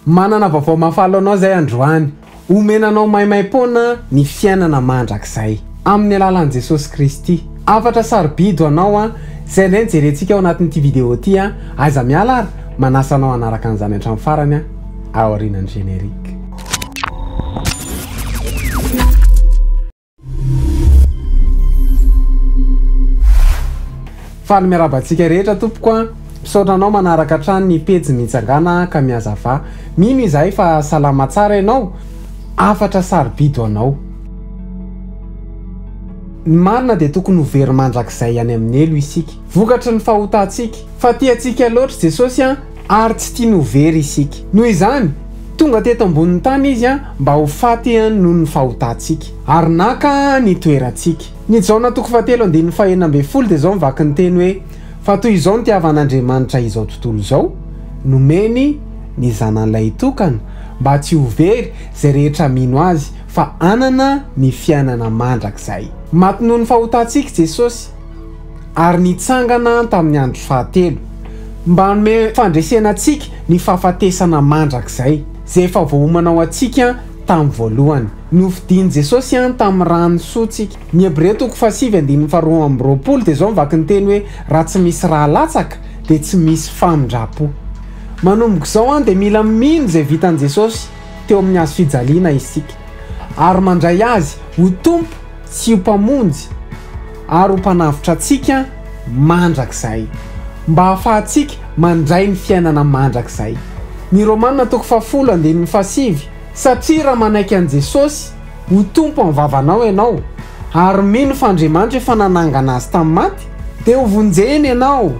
Manana vaovao mahafaly ho anao izay androany. Omena anao maimaimpoana ny fiainana mandrakizay. Amin'ny alalan'i Jesosy Kristy. Hafatra sarobidy ho anao an, izay indray no jerentsika ao anatin'ity vidéo ity an, aiza miala ary, manasa anao hanaraka an'izany hatramin'ny farany an, aorianan'ny générique. Faly miarahaba antsika rehetra tompoko a! Misaotra anao manaraka hatrany ny pejy Mitsangana ka mihazava. Mino izahay fa salama tsara ianao. Hafatra sarobidy ho anao. Ny marina dia tokony ho very mandrakizay any amin'ny helo isika. Vokatry ny fahotantsika. Fa tia antsika loatra Jesosy a! Ary tsy tiany ho very isika. Noho izany, tonga teto ambonin'ny tany Izy mba ho faty noho ny fahotantsika, ary naka ny toerantsika. Ny Jaona toko fahatelo andininy fahenina ambin'ny folo dia izao mivaky ny teny hoe, Fa toy izao nitiavan'Andriamanitra izao tontolo izao, nomeny ny Zanany Lahitokana, mba tsy ho very izay rehetra mino Azy, fa hanana ny fiainana mandrakizay. Maty noho ny fahotantsika Jesosy. ary nitsangana tamin'ny andro fahatelo, mba hanome fandresena antsika ny fahafatesana mandrakizay, izay efa voaomana ho antsika tamin'ny voalohany. Nofidin'i Jesosy tamin'ny ràny soa tsika. Ny Hebreo toko fahasivy andininy faharoa amby roapolo dia izao mivaky ny teny hoe, Raha tsy misy rà latsaka, dia tsy misy famindram-po. Manomboka izao dia mila mino izay vitan'i Jesosy teo amin'ny hazo fijaliana isika, ary mandray Azy ho Tompo sy ho Mpamonjy. ary ho Mpanavotra antsika mandrakizay, mba hahafahantsika mandray ny fiainana mandrakizay. Ny Romana toko fahafolo andininy fahasivy, Satria raha manaiky an'i Jesosy ho Tompo amin'ny vavanao ianao, ary mino fa Andriamanitra efa nanangana Azy tamin'ny maty, dia hovonjena ianao.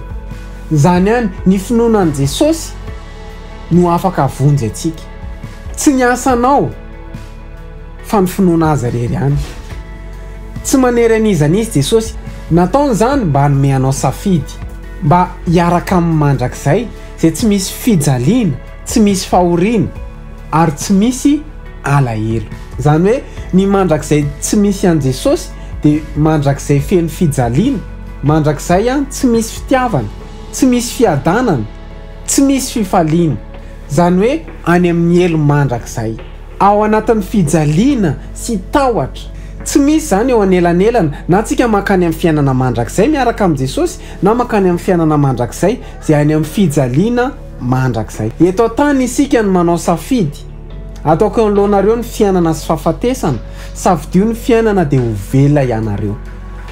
Izany ihany, ny finoana an'i Jesosy no afaka havonjy antsika. Tsy ny asanao. fa ny finoana Azy irery ihany. Tsy manery an'iza n'iza Jesosy. Nataony izany mba hanome anao safidy, mba hiaraka Aminy mandrakizay, izay tsy misy fijaliana, tsy misy fahoriana, ary tsy misy alahelo. Izany hoe ny mandrakizay tsy misy an'i Jesosy dia mandrakizay feno fijaliana, mandrakizay tsy misy fitiavana, tsy misy fiadanana, tsy misy fifaliana. Izany hoe any amin'ny helo mandrakizay. Ao anatin'ny fijaliana sy tahotra. Tsy misy izany eo anelanelana, na tsika mankany amin'ny fiainana mandrakizay miaraka amin'i Jesosy, na mankany amin'ny fiainana mandrakizay izay any amin'ny fijaliana mandrakizay. Eto an-tany isika no manao safidy. Ataoko eo anoloanareo ny fiainana sy fahafatesana, safidio ny fiainana dia ho velona ianareo.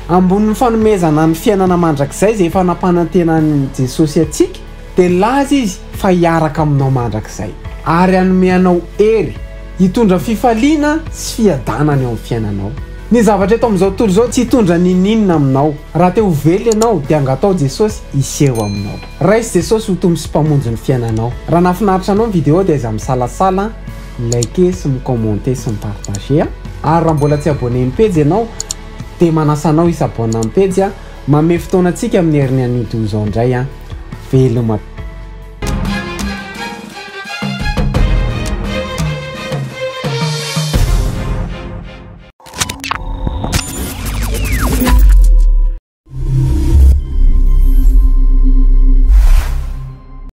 Ambonin'ny fanomezana ny fiainana mandrakizay izay efa nampanantenan'i Jesosy antsika, Dia nilaza izy fa hiaraka aminao mandrakizay, ary hanome anao hery, hitondra fifaliana sy fiadanana eo amin'ny fiainanao. Ny zavatra eto amin'izao tontolo izao tsy hitondra n'inon'inona aminao. Raha te ho velona ianao, dia angataho Jesosy hiseho aminao. Raiso Jesosy ho Tompo sy Mpamonjy ny fiainanao. Raha nahafinaritra anao ny vidéo dia aiza misalasala mi-liker sy mi-commenter sy mi-partager. Ary raha mbola tsy abonné ny pejy ianao dia manasa anao hi-s'abonne amin'ny pejy. Manome fotoana antsika amin'ny heriny anio toy izao indray an! Veloma.